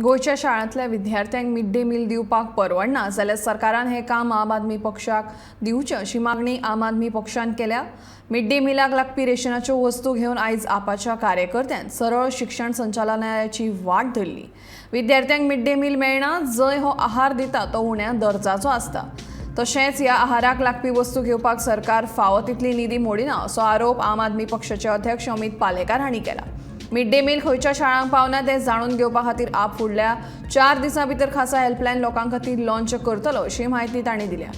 गोंयच्या शाळांतल्या विद्यार्थ्यांक mid day meal दिवपाक परवडना जाल्यार सरकारान हें काम आम आदमी पक्षाक दिवचें अशी मागणी आम आदमी पक्षान केल्या. मिड डे मिलाक लागपी रेशनाच्यो वस्तू घेवन आयज आपाच्या कार्यकर्त्यान सरळ शिक्षण संचालनालयाची वाट धरली. विद्यार्थ्यांक मिड डे मील मेळना, जंय हो आहार दिता तो उण्या दर्जाचो आसता. तशेंच ह्या आहाराक लागपी वस्तू घेवपाक सरकार फावो तितली निधी मोडिना असो आरोप आम आदमी पक्षाचे अध्यक्ष अमित पालेकार हांणी केला. मिड डे मील खंयच्या शाळांक पावना तें जाणून घेवपा खातीर आप फुडल्या 4 दिसां भितर खासा हेल्पलायन लोकां खातीर लॉन्च करतलो अशी म्हायती तांणी दिल्या.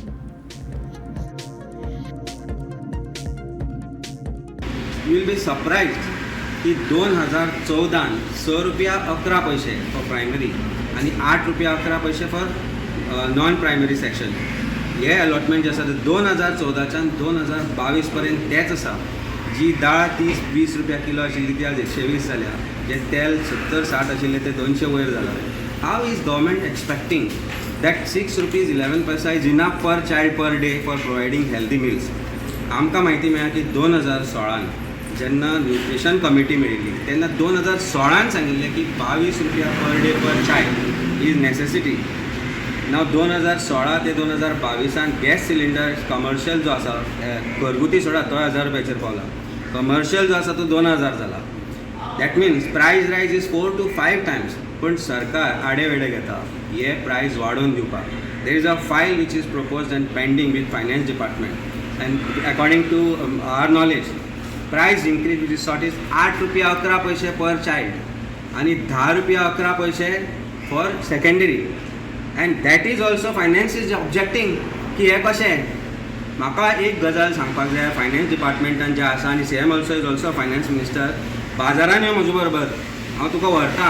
You will be surprised की 2014 6 रुपया 11 पयशे फॉर प्रायमरी आनी 8 रुपया 11 पयशे फॉर नॉन प्रायमरी सेक्शन हे अलॉटमेंट जे आसा ते 2014च्यान 2022 पर्यंत तेच आसा. जी दाळ 30-20 रुपया किलो आशिल्ली ती आज 120 जाल्या, जे तेल 70-60 आशिल्लें ते 200 वयर जाला. How is government expecting that 6 rupees 11 paisa is enough per child per day for providing healthy meals? आमकां म्हायती मेळ्ळा की 2016 जेन्ना न्युट्रिशन कमिटी मेळिल्ली तेन्ना 2016 सांगिल्लें की 22 रुपया per day per child is necessity. Now 2016 ते 2022 गॅस सिलिंडर कमर्शियल जो आसा, घरगुती सोडा, तो 1000 रुपयाचेर पावला, कमर्शियल जो आसा तो 2000 जाला. That means price rise is 4 to 5 times. पूण सरकार आडे वेडे घेता हे प्रायस वाडोवन दिवपाक. There is a file which is proposed and pending with finance department, and according to our knowledge price increase which is sought is 8 रुपया 11 पयशे पर चायल्ड आनी 10 रुपया 11 पयशे for secondary, and that is also finance is objecting की हें कशें. म्हाका एक गजाल सांगपाक जाय, फायनान्स डिपार्टमेंटान जे आसा आनी CM also is also finance minister, बाजारान यो म्हजे बरोबर, हांव तुका व्हरता,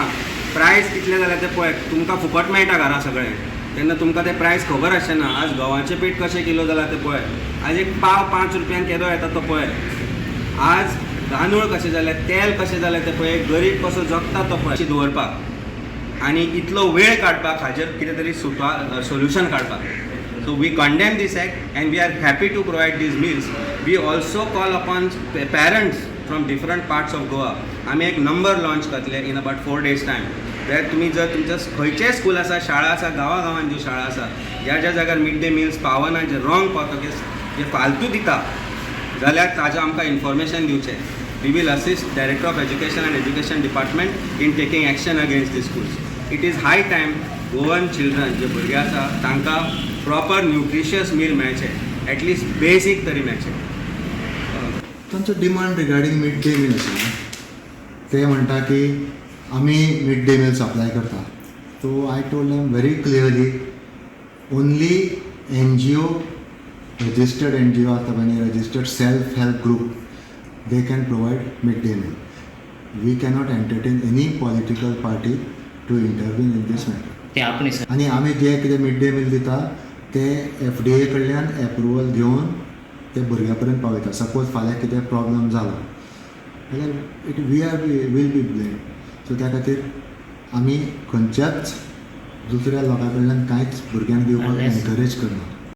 प्रायस कितले जाल्या ते पळय. तुमकां फुकट मेळटा घरा सगळें, तेन्ना तुमकां ते प्रायस खबर आसचें ना. आज गंवाचें पीठ कशें किलो जालां तें पळय, आज एक पाव 5 रुपयांक केदो येता तो पळय, आज तांदूळ कशें जाले, तेल कशें जालें तें पळय, गरीब कसो जगता तो पळय. दवरपाक आनी इतलो वेळ काडपाक हाजेर कितें तरी सोल्युशन काडपाक. So we condemn this act and we are happy to provide these meals. We also call upon parents from different parts of Goa. आमी एक नंबर लॉन्च करतले in about 4 days time, जाल्यार तुमी जर तुमच्या खंयचेय स्कूल आसा, शाळा आसा, गांवा गांवान ज्यो शाळा आसा, ज्या ज्या जाग्यार मिड डे मिल्स पावना, जे रॉंग पावता, जे फालतू दिता, जाल्यार ताजें आमकां इन्फॉर्मेशन दिवचें. We will assist director of education and education department in taking action against the schools. It is high time Goan children जे भुरगे आसा तांकां प्रॉपर न्युट्रिशियस मील मेळचें, एटलिस्ट बेसीक तरी मेळचें. तांचो demand regarding mid day meal आशिल्लो. ते म्हणटा की आमी मिड डे मील सप्लाय करता. So I told them very clearly, only NGO, registered NGO आसता पळय, registered self help group, they can provide mid day meal. We cannot entertain any political party to intervene in this matter. ते आपणे sir. आनी आमी जे कितें mid day meal दिता ते FDA कडल्यान एप्रुवल घेवन ते भुरग्या पर्यंत पावयता. सपोज फाल्यां कितें प्रॉब्लम जालो जाल्यार it we are will be blame. So त्या खातीर आमी खंयच्याच दुसऱ्या लोकां कडल्यान कांयच भुरग्यांक दिवपाक Unless- encourage करना.